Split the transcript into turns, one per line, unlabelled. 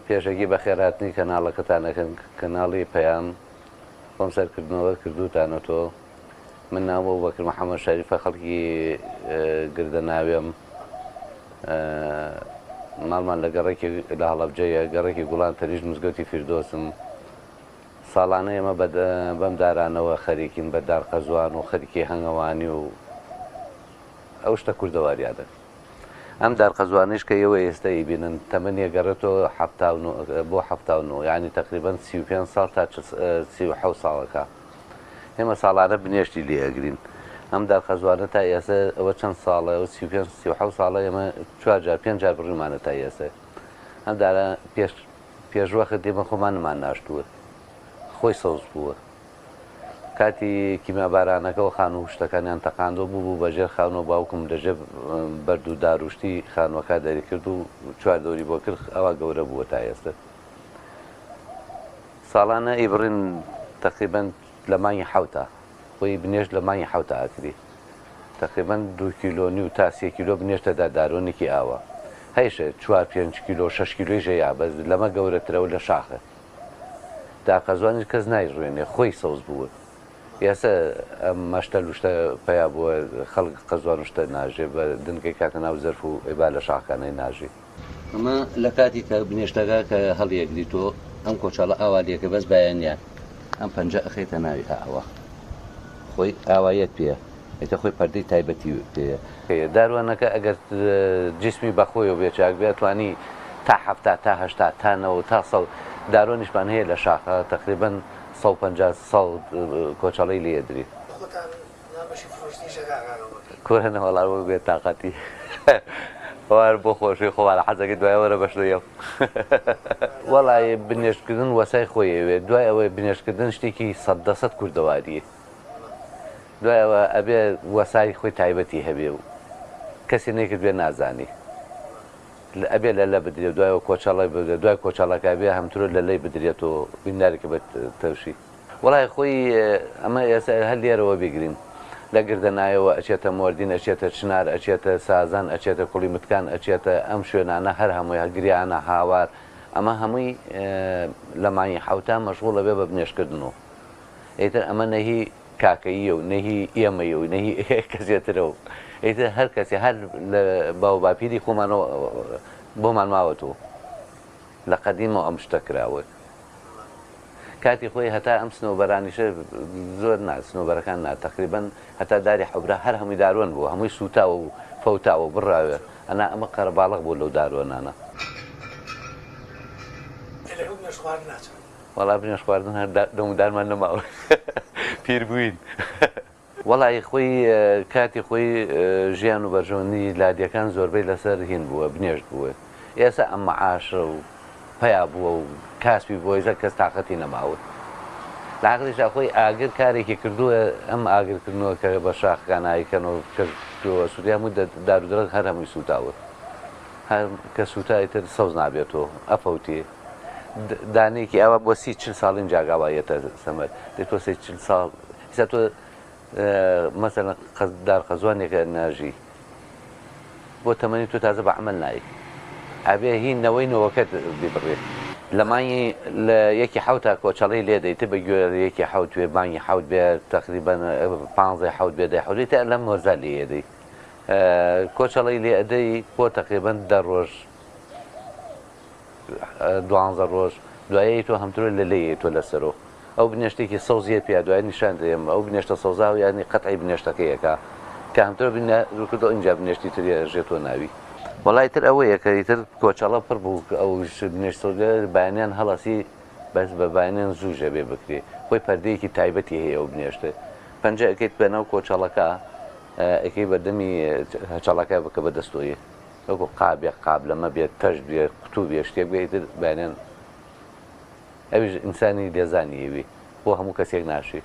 پێشەکی بەخێرهاتنی کەناڵەکەتان ئەکەم کەناڵی پەیام خۆم سەرکردنەوە کردووتانە تۆ من ناوم ئەبوبەکر محەمەد شەریفە خەڵکی گردەناوێم ماڵمان لە گەڕێکی لە هەڵەبجەیە گەڕێکی گوڵان تەنیشت مزگەوتی فیردۆسم ساڵانە ئێمە بەم دارانەوە خەریکین بە دار قەزوان و خەریکی هەنگەوانی و ئەو شتە کوردەواریانە. ئەم دار قەزوانەیش کە ئێوە ئێستە ئەیبینن تەمەنی ئەگەڕێتەوە 79 بۆ 79 یانی تەقریبەن 35 ساڵ تا 37 ساڵەکە. ئێمە ساڵانە بنێشتی لێ ئەگرین. ئەم دار قەزوانە تا ئێستە ئەوە چەند ساڵە ئەوە 35 37 ساڵە ئێمە چوار جار پێنج جار بڕیومانە تا ئێستە. ئەم دارە پێش پێشوەخت ئێمە خۆمانمان ناشتووە خۆی سەوز بووە. کاتی کیمیابارانەکەوە خانوو شتەکانیان تەقاندووە بووبوو بە ژێر خانوو باوکم لە ژێر بەرد و دار و شتی خانووەکە دەریکرد و چوار دەوری بۆ کرد ئەوا گەورە بووە تا ئێستا ساڵانە ئەیبڕین تەقریبەن لە مانگی حەوتا خۆی بنێشت لە مانگی حەوتا ئەکری تەقریبەن دوو کیلۆ نیو تا سێ کیلۆ بنێشتە دا دارۆنێکی ئاوا هەیشە چوار پێنج کیلۆ شەش کیلۆیش هەیە بەس لەمە گەورەترە و لە شاخە داقەزوانیش کەس نایڕوێنێ خۆی سەوز بووە ئێستا ئەم مەشتە لوشتە پەیا بووە خەڵک قەزوان و شتە ناژێ بە دنکەی کاتە ناو زەرف و ئەیبا لە شاخەکانەی ناژی. ئەمە لە کاتی کە بنێشتەکە کە هەڵیەگری تۆ ئەم کۆچەڵە ئاوا لێکە بەس بایەنیان ئەم پەنجە ئەخەیتە ناوی ئاوا خۆی ئاوایەت پێ ئیتر خۆی پەردەی تایبەتی پێیە. داروانەکە ئەگەر جیسمی بەخۆیەوە بێ چاک بێ ئەتوانی تا 70 تا 80 تا 90 تا 100 دارۆنیشمان هەیە لە شاخە تەقریبەن 150 سەد کۆچەڵەی لێ ئەدرێ.
خۆتان نامەشی فرۆشتنیش ئەکا کاک ئەبوبەکر.
کورە نەوەڵا وەک بێ تاقەتی وار بۆ خۆشی خۆمان حەزەکەی دوای وەرە بەشلۆ یەم. وەڵای بنێشتکردن وەسای خۆی ئەوێ دوای ئەوەی بنێشتکردن شتێکی سەد دە سەد کوردەواریە. دوای ئەوە ئەبێ وەسای خۆی تایبەتی هەبێ و کەسێ نەیکردبێ نازانی ئەبێ لە لە بدرێ دوای ئەوە کۆچەڵە بدرێ دوای کۆچەڵەکە ئەبێ هەمترۆ لە لەی بدرێتەوە بیندارێکە بە تەوشی. وەڵای خۆی ئەمە ئێستا هەر لێرەوە بیگرین لە گردەنایەوە ئەچێتە مۆردین ئەچێتە چنار ئەچێتە سازان ئەچێتە کوڵی متکان ئەچێتە ئەم شوێنانە هەر هەمووی گریانە هاوار ئەمە هەمووی لە مانگی حەوتا مەشغوڵ ئەبێ بە بنێشتکردن و ئیتر ئەمە نە هی کاکەییە و نە هی ئێمەیە و نە هی کەسێ ترە و ئیتر هەر کەسێ هەر لە باوباپیری خۆمانەوە بۆمان ماوەتەوە لە قەدیمەوە ئەم شتە کراوە کاتی خۆی هەتا ئەم سنەوبەرانیشە زۆر نا سنەوبەرەکان نا تەقریبەن هەتا داری حەورا هەر هەمووی دارۆن بوو هەمووی سووتاوە و فەوتاوە و بڕاوێ ئەنا ئەمە قەرەباڵغ بوو لەو دارۆنانە.
لەگەڵ نوێژ خواردن ناچن.
وەڵا بنێش خواردن هەر دەم و دانمان نەماوە پیر بووین. وەڵایی خۆی کاتی خۆی ژیان و بەرژەوەندی لادێکان زۆربەی لەسەر هین بووە بنێشت بووە ئێستا ئەم مەعاشە و پەیا بووە و کاسپی بووە ئێستا کەس تاقەتی نەماوە لە عەقڵیشا خۆی ئاگر کارێکی کردووە ئەم ئاگر کردنەوە کە بە شاخەکان ئایکەن و کەس سووتێ هەموو دار و درەخت هەر هەمووی سووتاوە هەر کە سووتا ئیتر سەوز نابێتەوە ئەفەوتێ. دانەیەکی ئاوا بۆ سی چل ساڵ ئینجا گاوا یەتە سەمەر دەی تۆ سی چل ساڵ ئیستا تۆ مەسەلەن دار قەزوانێکە ناژی بۆ تەمەنی تۆ تازە بە عەمەل نایەی ئەبێ هی نەوەی نەوەکەت بیبڕێ لە مانگی لە یەکی حەوتا کۆچەڵی لێ دەی تە بە گوێ یەکی حەوت بێ مانگی حەوت بێ تەقریبەن پانزەی حەوت بێ دەی حەوت بێ تە لەم وەرزا لێ ئەدەی کۆچەڵی لێ ئەدەی بۆ تەقریبەن دە ڕۆژ دوانزە ڕۆژ دوایەی تۆ هەمترۆ لە لێیەی تۆ لەسەرۆ ئەو بنێشتێکی سەوزیە پیا دوای نیشان دەیەم ئەو بنێشتە سەوزا و یانی قەتعی بنێشتەکەی ئەکا کە هەمترۆ بینە کردو ئینجا بنێشتی تر ژێ تۆ ناوی. وەڵا ئیتر ئەوەیە کە ئیتر کۆچەڵە پڕ بوو ئەو بنێشت سەوزە بەیانیان هەڵەسی بەس بە بەیانیان زوو ژەبێ بکرێ خۆی پەردەیەکی تایبەتی هەیە ئەو بنێشتە پەنجە ئەکەیت بەناو کۆچەڵەکە ئەکەی بە دەمی هەچەڵەکە بکە بە دەستۆیە. وەکو قابێک قابلەمە بێت تەشت بێ قوتوو بێ شتێک بێ ئیتر بەیانیان ئەویش ئینسانی لێزانی ئەوی بۆ هەموو کەسێک ناشێ.